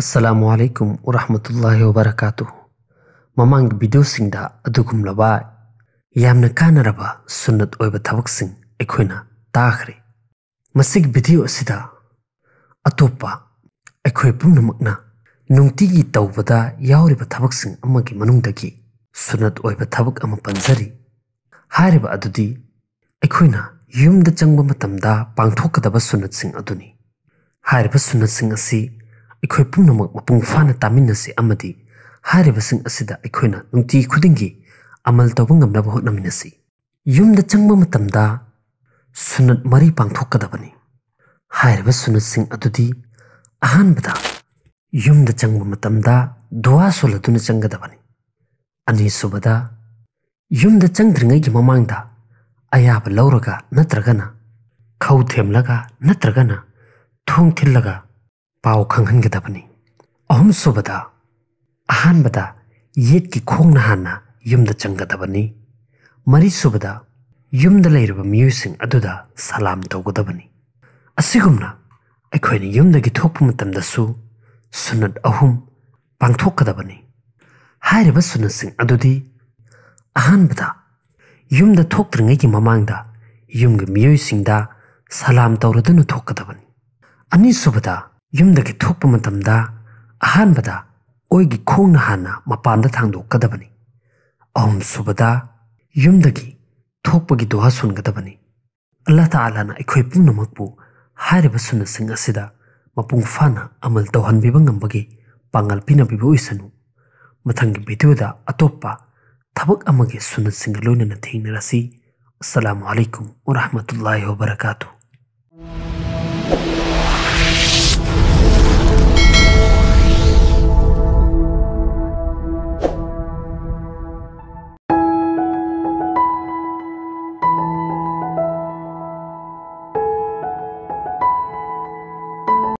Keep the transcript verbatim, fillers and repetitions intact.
ꯑꯁꯂꯥꯃꯨ ꯑꯂꯥꯏꯀꯨꯝ ꯋꯔꯍꯃꯇꯨꯜꯂꯥꯍꯤ ꯋꯕꯔꯀꯥꯇꯨ꯫ ꯃꯃꯥꯡꯒꯤ ꯚꯤꯗꯤꯑꯣꯁꯤꯡꯗ ꯑꯗꯨꯒꯨꯝꯂꯕ ꯌꯥꯝꯅ ꯀꯥꯟꯅꯔꯕ ꯁꯨꯟꯅꯠ ꯑꯣꯏꯕ ꯊꯕꯛꯁꯤꯡ ꯑꯩꯈꯣꯏꯅ ꯇꯥꯈ꯭ꯔꯦ꯫ ꯃꯁꯤꯒꯤ ꯚꯤꯗꯤꯑꯣ ꯑꯁꯤꯗ ꯑꯇꯣꯞꯄ ꯑꯩꯈꯣꯏ ꯄꯨꯝꯅꯃꯛꯅ ꯅꯨꯡꯇꯤꯒꯤ ꯇꯧꯕꯗ ꯌꯥꯎꯔꯤꯕ ꯊꯕꯛꯁꯤꯡ ꯑꯃꯒꯤ ꯃꯅꯨꯡꯗꯒꯤ ꯁꯨꯟꯅꯠ ꯑꯣꯏꯕ ꯊꯕꯛ ꯑꯃ ꯄꯟꯖꯔꯤ꯫ ꯍꯥꯏꯔꯤꯕ ꯑꯗꯨꯗꯤ ꯑꯩꯈꯣꯏꯅ ꯌꯨꯝꯗ ꯆꯪꯕ ꯃꯇꯝꯗ ꯄꯥꯡꯊꯣꯛꯀꯗꯕ ꯁꯨꯟꯅꯠꯁꯤꯡ ꯑꯗꯨꯅꯤ꯫ ꯍꯥꯏꯔꯤꯕ ꯁꯨꯟꯅꯠꯁꯤꯡ ꯑꯁꯤ ꯑꯩꯈꯣꯏ ꯄꯨꯝꯅꯃꯛ ꯃꯄꯨꯡ ꯐꯥꯅ ꯇꯥꯃꯤꯟꯅꯁꯤ ꯑꯃꯗꯤ ꯍꯥꯏꯔꯤꯕꯁꯤꯡ ꯑꯁꯤꯗ ꯑꯩꯈꯣꯏꯅ ꯅꯨꯡꯇꯤ ꯈꯨꯗꯤꯡꯒꯤ ꯑꯃꯜ ꯇꯧꯕ ꯉꯝꯅꯕ ꯍꯣꯠꯅꯃꯤꯟꯅꯁꯤ꯫ ꯌꯨꯝꯗ ꯆꯪꯕ ꯃꯇꯝꯗ ꯁꯨꯟꯅꯠ ꯃꯔꯤ ꯄꯥꯡꯊꯣꯛꯀꯗꯕꯅꯤ꯫ ꯍꯥꯏꯔꯤꯕ ꯁꯨꯟꯅꯠꯁꯤꯡ ꯑꯗꯨꯗꯤ, ꯑꯍꯥꯟꯕꯗ, ꯌꯨꯝꯗ ꯆꯪꯕ ꯃꯇꯝꯗ ꯗꯨꯋꯥ ꯁꯣꯜꯂꯗꯨꯅ ꯆꯪꯒꯗꯕꯅꯤ꯫ ꯑꯅꯤꯁꯨꯕꯗ, ꯌꯨꯝꯗ ꯆꯪꯗ꯭ꯔꯤꯉꯩꯒꯤ ꯃꯃꯥꯡꯗ ꯑꯌꯥꯕ ꯂꯧꯔꯒ ꯅꯠꯇ꯭ꯔꯒꯅ ꯈꯧ ꯊꯦꯝꯂꯒ ꯅꯠꯇ꯭ꯔꯒꯅ ꯊꯣꯡ ꯊꯤꯜꯂꯒ ꯄꯥꯎ ꯈꯪꯍꯟꯒꯗꯕꯅꯤ꯫ ꯑꯍꯨꯝꯁꯨꯕꯗ, ꯑꯍꯥꯟꯕꯗ ꯌꯦꯠꯀꯤ ꯈꯣꯡꯅ ꯍꯥꯟꯅ ꯌꯨꯝꯗ ꯆꯪꯒꯗꯕꯅꯤ꯫ ꯃꯔꯤꯁꯨꯕꯗ, ꯌꯨꯝꯗ ꯂꯩꯔꯤꯕ ꯃꯤꯑꯣꯏꯁꯤꯡ ꯑꯗꯨꯗ ꯁꯂꯥꯝ ꯇꯧꯒꯗꯕꯅꯤ꯫ ꯑꯁꯤꯒꯨꯝꯅ ꯑꯩꯈꯣꯏꯅ ꯌꯨꯝꯗꯒꯤ ꯊꯣꯛꯄ ꯃꯇꯝꯗꯁꯨ ꯁꯨꯟꯅꯠ ꯑꯍꯨꯝ ꯄꯥꯡꯊꯣꯛꯀꯗꯕꯅꯤ꯫ ꯍꯥꯏꯔꯤꯕ ꯁꯨꯟꯅꯠꯁꯤꯡ ꯑꯗꯨꯗꯤ, ꯑꯍꯥꯟꯕꯗ, ꯌꯨꯝꯗ ꯊꯣꯛꯇ꯭ꯔꯤꯉꯩꯒꯤ ꯃꯃꯥꯡꯗ ꯌꯨꯝꯒꯤ ꯃꯤꯑꯣꯏꯁꯤꯡꯗ ꯁꯂꯥꯝ ꯇꯧꯔꯗꯨꯅ ꯊꯣꯛꯀꯗꯕꯅꯤ꯫ ꯑꯅꯤꯁꯨꯕꯗ, ꯌꯨꯝꯗꯒꯤ ꯊꯣꯛꯄ ꯃꯇꯝꯗ ꯑꯍꯥꯟꯕꯗ ꯑꯣꯏꯒꯤ ꯈꯣꯡꯅ ꯍꯥꯟꯅ ꯃꯄꯥꯟꯗ ꯊꯥꯡꯗꯣꯛꯀꯗꯕꯅꯤ꯫ ꯑꯍꯨꯝꯁꯨꯕꯗ, ꯌꯨꯝꯗꯒꯤ ꯊꯣꯛꯄꯒꯤ ꯗꯨꯋꯥ ꯁꯣꯟꯒꯗꯕꯅꯤ꯫ ꯑꯜꯂꯥꯍ ꯇꯥꯂꯥꯅ ꯑꯩꯈꯣꯏ ꯄꯨꯝꯅꯃꯛꯄꯨ ꯍꯥꯏꯔꯤꯕ ꯁꯨꯟꯅꯠꯁꯤꯡ ꯑꯁꯤꯗ ꯃꯄꯨꯡ ꯐꯥꯅ ꯑꯃꯜ ꯇꯧꯍꯟꯕꯤꯕ ꯉꯝꯕꯒꯤ ꯄꯥꯡꯒꯜ ꯄꯤꯅꯕꯤꯕ ꯑꯣꯏꯁꯅꯨ꯫ ꯃꯊꯪꯒꯤ ꯚꯤꯗꯤꯑꯣꯗ ꯑꯇꯣꯞꯄ ꯊꯕꯛ ꯑꯃꯒꯤ ꯁꯨꯟꯅꯠꯁꯤꯡꯒ ꯂꯣꯏꯅꯅ ꯊꯦꯡꯅꯔꯁꯤ꯫ ꯑꯁꯂꯥꯃꯨ ꯑꯂꯥꯏꯀꯨꯝ ꯋꯔꯍꯃꯇꯨꯜꯂꯥꯍꯤ ꯋꯕꯔꯀꯥꯇꯨ꯫